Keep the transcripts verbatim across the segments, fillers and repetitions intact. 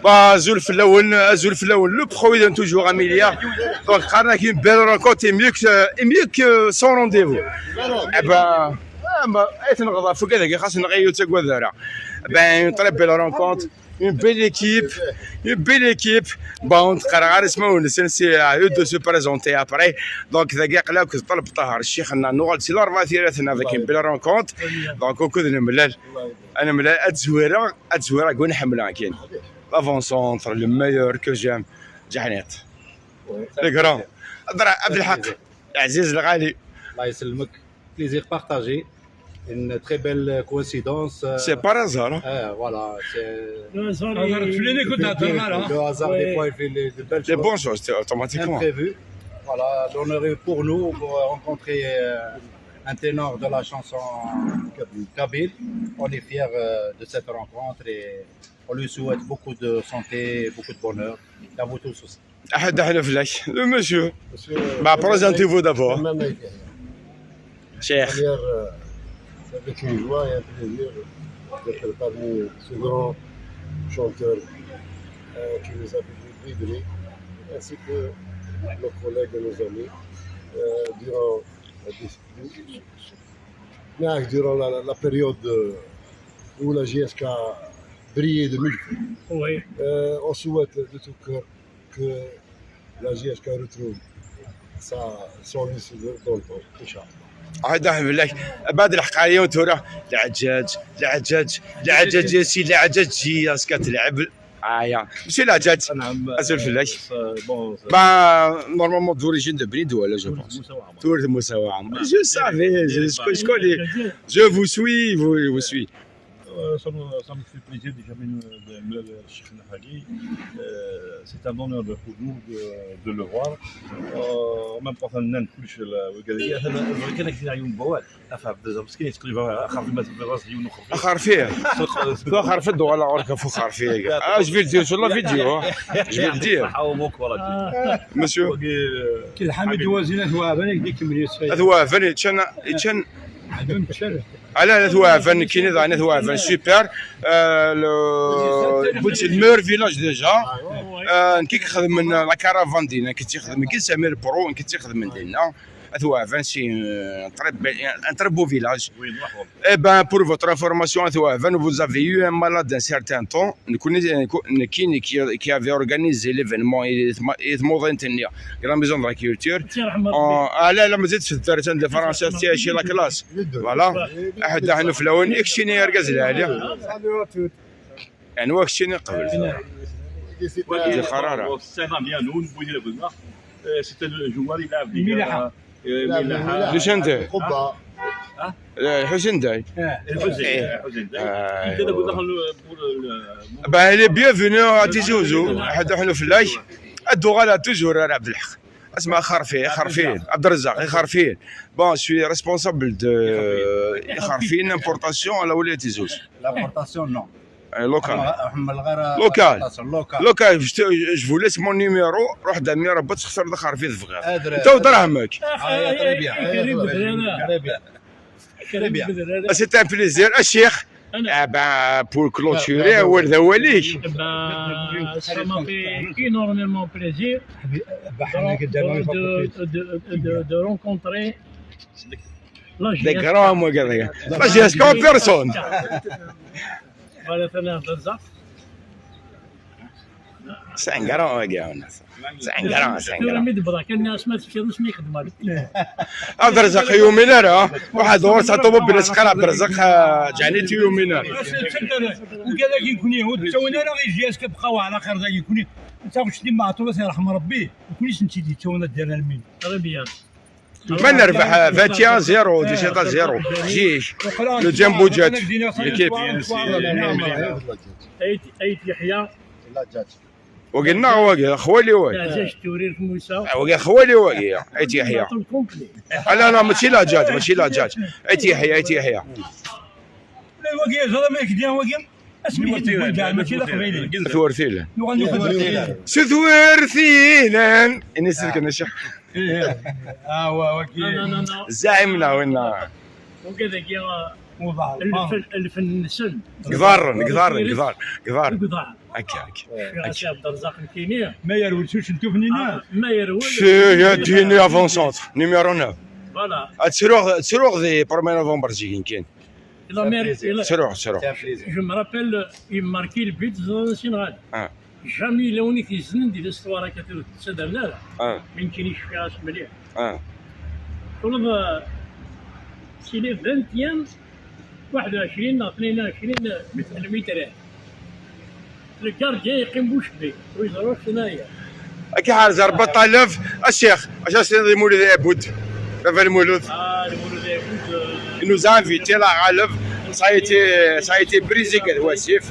Bah, azul fell-awen, azul fell-awen. Le pro est toujours Amelia. Donc, qqaren-ak une belle rencontre est mieux que, est mieux que sans rendez-vous. Eh ben, ah, bah, ay tenɣeḍ ɣef wigad-agi, xas neɣ ur ttagad ara. Ben, une très belle rencontre, une belle équipe, une belle équipe. Bon, ur qqareɣ ara ismawen-nsen, c'est à eux de se présenter après. Donc, dagi aql-aɣ akked Ṭaleb Ṭaher, ccix-nneɣ, nuɣal-d si Larebɛa Tiratna avec une belle rencontre. Donc, wukud nemlal, ad nemlal, ad zwireɣ, ad zwireɣ deg win ḥemmleɣ kan. L'avant-centre, le meilleur que j'aime, Ǧaḥniṭ. Le grand. Abd-, Abdelḥaq, Aziz Lɣali. الله يسلمك. Plaisir partagé. Une très belle coïncidence. Euh, C'est par hasard, hein. Euh, voilà, c'est Le hasard, il- هضرت في ليني كنت هضر معاها. Le hasard, des fois, il fait les, de belles Les choses bonnes choses, c'est automatiquement. Imprévues. Voilà, l'honneur est pour nous pour rencontrer euh, un ténor de la chanson kabyle. On est fiers euh, de cette rencontre et on lui souhaite beaucoup de santé, beaucoup de bonheur. Et à vous tous aussi. أحد أحلى فلاش. Le monsieur. Bah, présentez-vous d'abord. Cher. Première, euh, c'est avec une joie et un plaisir d'être parmi ce grand chanteur euh, qui nous a fait vibrer, ainsi que nos collègues et nos amis euh, durant, la, durant la, la période euh, où la J S K a brillé de mille feux. Oui. Euh, on souhaite de tout cœur que la J S K retrouve sa, son lycée dans le temps, Inch'Allah. هذا حمد لك. بعد الحق عليهم تورا. العجاج، العجاج، العجاج يا سي، العجاج جي، اسكت العبل. آه يا. ماشي العجاج. نعم. أزول فلاش. آه، بون، Bah, normalement, d'origine de Bridou, là, je pense. Tour de Moussa Waam. Je savais, je, je, je connais. Je vous suis, vous, vous suis. Euh, ça me, ça me fait plaisir déjà من الشيخ النحاقي. Euh, c'est un honneur pour nous de, de le voir. Euh, même quand on a كلش ال-، وكذا، أنا كان كاين عيون بوال. أفا عبد الرزاق مسكين يتقلب، أخاف ما تبغي راس ديون أخر. أخر فيه. أخر في الدول، أخر في أخر فيه. Ah, je vais le dire sur la vidéo, hein. Je vais le dire. Monsieur. كي الحمد وزينة وعبانك ديك من يسفي. هذا هو فن يتشن، يتشن. عندهم تشرف. على هذا هو فن كيني، هذا هو فن سوبر. آه، le, بوتي المير فيلاج ديجا. آه، كي خدم من لا كارافان دينا، كي تخدم كي سمير برو، كي تخدم من دينا. هذا هو فن سي، آه، تري بي-، ان تري بو فيلاج. Eh ben, pour votre information, هذا هو فن، vous avez eu un malade un certain temps. نكون، نكون، كي، كي، qui avait organisé l'événement, la maison de la culture. آه، لا، لا، مازال في الدار، تاع فرنسا، تاع شي لا كلاس. Voilà. أحد أحنا في الأول، إكشيني أرجاز العالي. يعني، واكشيني قبل. دي قرارة. C'était le joueur, il a ملاحة. ملاحة. ليش أنت؟ آه، حسين داي. الحسين، إيه. الحسين داي. آه، أنت تقول له pour le- Bah, il est bienvenu à تيزي وزو. أحد أحنا في اللاي. الدوغالا توجور راه عبد الحق. اسمع خرفي، خرفين. عبد الرزاق، خرفين. Bon, je suis responsable de خرفين importation على ولاية تيزي وزو. L'importation, non. لوكال. لوكال. لوكال. لوكال، je te- je vous laisse mon numéro، روح دامي راه بتخسر دخل في الفغير. انت ودراهمك. C'est un plaisir الشيخ. Ah ben, pour clôturer, ورد أوليك. Ben, ça m'a fait énormément plaisir de, de, de, de, de rencontrer la Des grands, moi, la J S K en personne. Voilà, ثاني هضر زعما. C'est un grand, ouais, gars. C'est un grand, c'est un grand. مي دبرا كان الناس ما تفكروش ما يخدموا. عبد الرزاق يومين راه واحد دور ساعته بلا سكر عبد الرزاق، آه، جاني تو يومين. وقال لك يكون يهود تسوينا راه غير جي اس كيبقاو على خير ذا يكون. انت واش ديما عطوا الله يرحم ربي. يكون يسنتي دي تسوينا ديالنا المين. Très bien. ما نربح vingt et un zéro، dix-sept à zéro. جيش. Le Jumbo Jet. L'équipe. أيت، أيت يحيى. وقلنا واقع خوالي واقع. لا، زاش تورير في موسى. واقع خوالي واقع. أيت يحيى. الكومبلي. لا، لا، ماشي لا جات، ماشي لا جات. أيت يحيى، أيت يحيى. لا، واقع زعما كديان واقع. اسمي تقول كاع ماشي لا قبيلي. ثورثيلان. نغني ثورثيلان. ستورثيلان. إني سلك أنا شح. إيه. آه، هو، هو كي لا، لا، لا، لا. زعيمنا وينا. وكذا كي، آه، Lfen-, lfen-nsen. Gḍaren, gḍaren, gḍar, gḍar. Gḍar. Akka, akka. Akka. Ɛebderreẓaq nekkini. Ma yerwel s ucentu-nni-nni? Ah, ma yerwel. Si, ya dini, avant-centre, numéro neuf. Voilà. Ad ttruɣ, ad ttruɣ di premier novembre zigin kan. La mère, la... Ttruɣ, ttruɣ. Je me rappelle, il marquait le but dans un général. Ah. Jamais yella win i t-yessnen di l'histoire akka tura, ur tettadam ara. Ah. Mi nekkini cfiɣ-as mliḥ. Ah. Tquled, euh, c'est le vingt et un, واحد وعشرين neɣ اثنين وعشرين, euh, le mitre. Le gardien yeqqim bouche bée, ur yeẓri acku naya. Akka ḥerz ar Baṭalef, a ccix, acu as-tiniḍ i Mulud Ɛibud, baba Lmulud? Ah, Lmulud Ɛibud, euh, il nous a invités, la Ɣaleb, ça a été, ça a été brisé, deg wasif.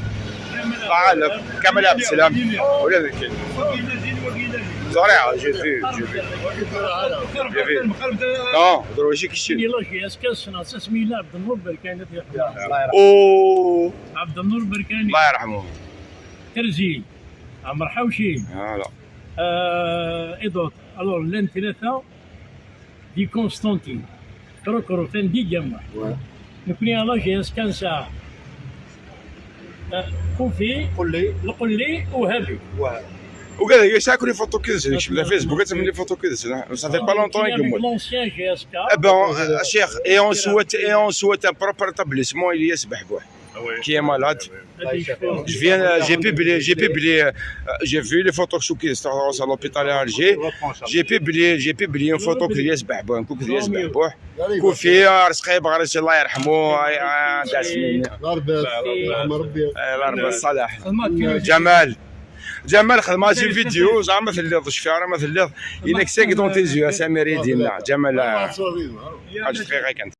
Ɣaleb, Kamal Abdeslam, ula d nekk. Ẓriɣ, j'ai vu, j'ai vu. J'ai vu. Non, drôle, j'ai kiché. Ila J S K ssneɣ-tt asmi yella Ɛebdennur Berkani, ad t-yerḥem. Oh. Ɛebdennur Berkani. Allah yerḥmu. Terzi. Ɛmer Ḥawci. Voilà. Euh, et d'autres. Alors, llan tlata di Constantine. Krukru, Fendi, Ǧamuɛ. Ouais. Nekkni à la J S K nesɛa, euh, Kufi, Qulli. Lqulli, Uhabi. Ouais. Ugad, yesɛa akk les photos yid-sen, nekcem di Facebook, ad tafem les photos yid-sen, hein. Ça fait pas longtemps i yemmut. L'ancien J S K. Eh ben, euh, cher, et on souhaite, et on souhaite un propre rétablissement, Ilyas Behbouh, qui est malade. Je viens, euh, j'ai publié, j'ai publié, euh, j'ai vu les photos que tu à l'hôpital à Alger. J'ai publié, j'ai publié une photo d'Ilyas Behbouh, un coucou d'Ilyas Behbouh. Kufi, euh, Arsqi, Baɣris, Allah yerḥmu, ay, ah, d asmin. Larba, Larba, Larba Salah. Ǧamal. Ǧamal, xedmeɣ-as une vidéo, zeɛma telliḍ, ur cfiɣ ara ma telliḍ. Il explique dans tes yeux, a Samir, i d-yenna. Ǧamal, ah, ḥaǧa dqiqa kan.